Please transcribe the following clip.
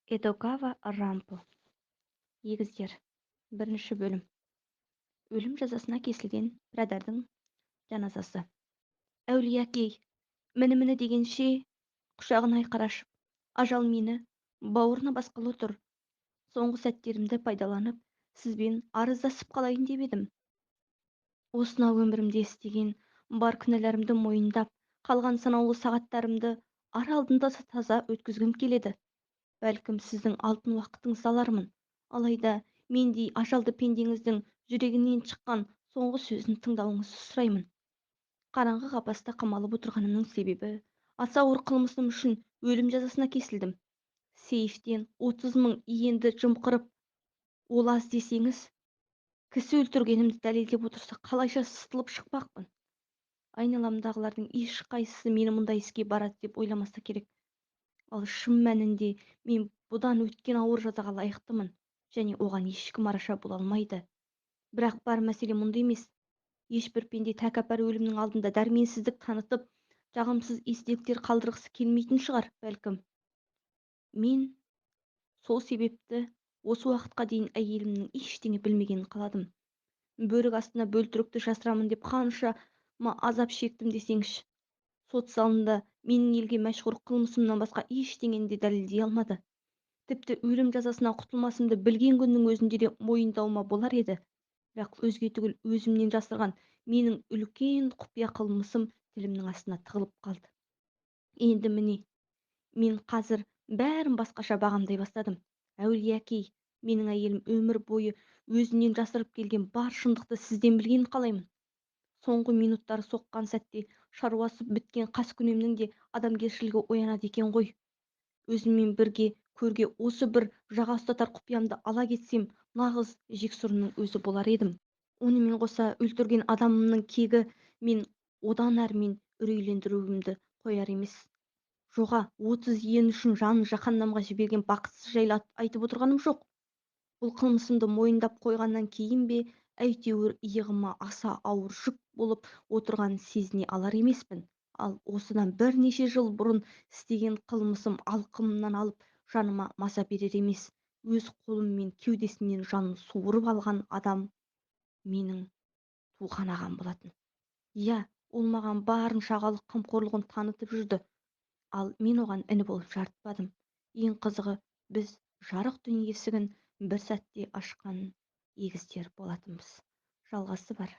Эдогава Рампо. Егіздер. Бірінші бөлім. Өлім жазасына кесілген пірадардың жаназасы. Әулие әкей, міне-міне дегенше құшағын айқара ашып, ажал мені бауырына басқалы тұр. Соңғы сәттерімді пайдаланып, сізбен арыздасып қалайын деп едім. Осынау өмірімде істеген бар күнәларымды мойындап, қалған санаулы сағаттарымды ар алдында таза өткізгім келеді. Бәлкім сіздің алтын уақытыңызды алармын. Алайда мендей ажалды пендеңіздің жүрегінен шыққан соңғы сөзін тыңдауыңызды сұраймын. Қараңғы қапаста қамалып отырғанымның себебі аса ауыр қылмысым үшін өлім жазасына кесілдім. Сейфтен 30 мың иенді жымқырып, ол аз десеңіз, кісі өлтіргенімді дәлелдеп отырса, қалайша сытылып шықпақпын? Айналамдағылардың ешқайсысы мені мұндай іске барады деп ойламаса керек. Ал шын мәнінде мен бұдан өткен ауыр жазаға лайықтымын және оған ешкім араша бола алмайды. Бірақ бар мәселе мұнда емес. Ешбір пенде тәкаппар өлімнің алдында дәрменсіздік танытып, жағымсыз естеліктер қалдырғысы келмейтін шығар, бәлкім. Мен сол себепті осы уақытқа дейін әйелімнің ештеңе білмегенін қаладым. Бөрік астына бөлтірікті жасырамын деп қаншама азап шектім десеңші. Сот залында менің елге мәшһүр қылмысымнан басқа ештеңені де дәлелдей алмады. Тіпті өлім жазасынан құтылмасымды білген күннің өзінде де мойындауыма болар еді. Бірақ өзге түгіл өзімнен жасырған менің үлкен құпия қылмысым тілімнің астына тығылып қалды. Енді міне, мен қазір бәрін басқаша бағамдай бастадым. Әулие әкей, менің әйелім өмір бойы өзінен жасырып келген бар шындықты сізден білгенін қалаймын. Соңғы минуттары соққан сәтте шаруасы біткен қаскүнемнің де адамгершілігі оянады екен ғой. Өзіммен бірге көрге осы бір жаға ұстатар құпиямды ала кетсем, нағыз жексұрынның өзі болар едім. Онымен қоса өлтірген адамымның кегі мен одан әрмен үрейлендіруімді қояр емес. Жоға, 30 иен үшін жанын жаһаннамға жіберген бақытсыз жайлы айтып отырғаным жоқ. Бұл қылмысымды мойындап қойғаннан кейін бе, әйтеуір иығыма аса ауыр жүк болып отырғанын сезіне алар емеспін. Ал осыдан бірнеше жыл бұрын істеген қылмысым алқымнан алып, жаныма маза берер емес. Өз қолыммен кеудесінен жанын суырып алған адам менің туған ағам болатын. Иә, ол маған барынша ағалық қамқорлығын танытып жүрді. Ал мен оған іні болып жарытпадым. Ең қызығы, біз жарық дүние есігін бір сәтте ашқан егіздер болатынбыз. Жалғасы бар.